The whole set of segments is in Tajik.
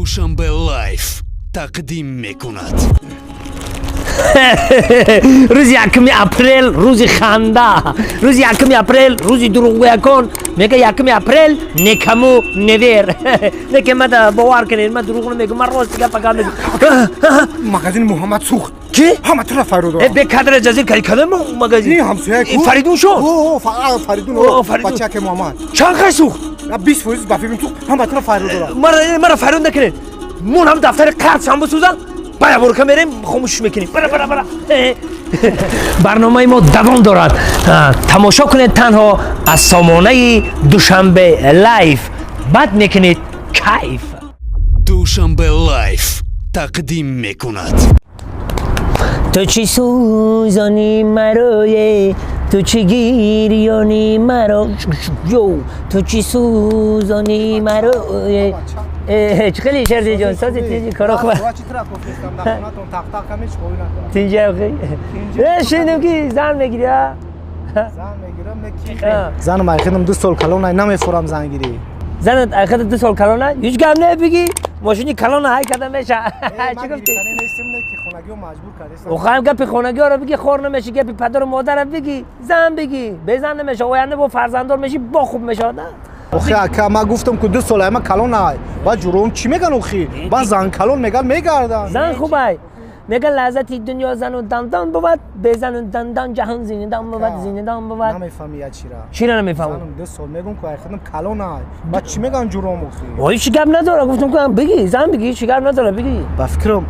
Душанбе Лайф тақдим мекунад. Рӯзи 1 апрел, рӯзи ханда, рӯзи 1 апрел, рӯзи дурӯғгӯякон. Мега, 1 апрел никому не вер. Неке мада бовар кунед, ман дурӯғ намегӯм, ман рости гапа гап мегӯм. Магазини Муҳаммад сӯхт. Ки? Ҳама тура файро Э, бе кадра ҷазир кади, кадом магазин? Ин ҳамсоя ку. Фаридун шуд. О, Фаридун. О, Фаридун. Бачаке Муҳаммад. Чанд қай сӯхт? 20% ба фикрам сӯхт, ҳама тура файро дорад. Мара фарёд накунед, мон ҳам дафтари қарз ҳам бисӯзан, бая бурка мерем, хомӯшш мекунем. Бара, бара, бара. Барномаи мо давом дорад. Тамошо кунед танҳо аз сомонаи Душанбе Лайф, бад мекунед кайф. Душанбе Лайф тақдим мекунад. Ту чӣ сӯзонӣ марое, ту чӣ гирёнӣ маро, ё ту чӣ сӯзонӣ марое. Чӣ хеле, Шерзиҷон, сози, тинҷи, коро хуб? Тинҷи? Шунидем, ки зан мегирӣ, а? Зан мегирам, занам айхидам 2 сол калона, намефурам зангирӣ. Занат айхида 2 сол калона, ҳеҷ гап не, бигӣ мошини калона ҳай карда меша. Чӣ гуфтӣ? Охам гапи хонагиҳоро бигӣ, хор намеши, гапи падару модарро бигӣ, зан бигӣ, безан намеша, оянда бо фарзанддор меши, бо хуб мешавад. Охи, ака, ман гуфтам, ку 2 сол ама калон ай, ба ҷуром чӣ меган? Охи, ба зан калон меган, мегардан. Зан хубай. Меган, лаззати дунё зану дандон бувад, безану дандон ҷаҳон зиндон бувад, зиндон бувад. Намефаҳми я чира. Чира намефаҳмам? Занам 2 сол, мегум, ку айхидам калон ай, ба чӣ меган ҷуром, охи? Ой, чӣ гап надора, гуфтам, ку бигӣ, зан бигӣ, чӣ гап надора, бигӣ. Ба фикрам,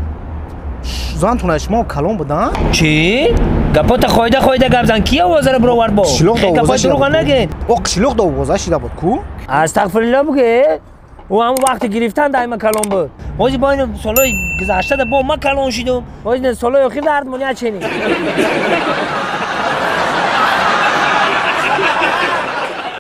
зантон шумо калон будан. Чӣ гапота? Хойда, хойда гап зан, ки овозаро бировард бо гапои дурӯға нагин. О, қишлоқ да овоза шида буд ку. Астағфирулло буге, ӯ ҳамон вақти гирифтан дайма калон буд. Ҳози бо ин солҳои гузашта да бо ма калон шидум, ҳози солҳои охир дардмон ячени.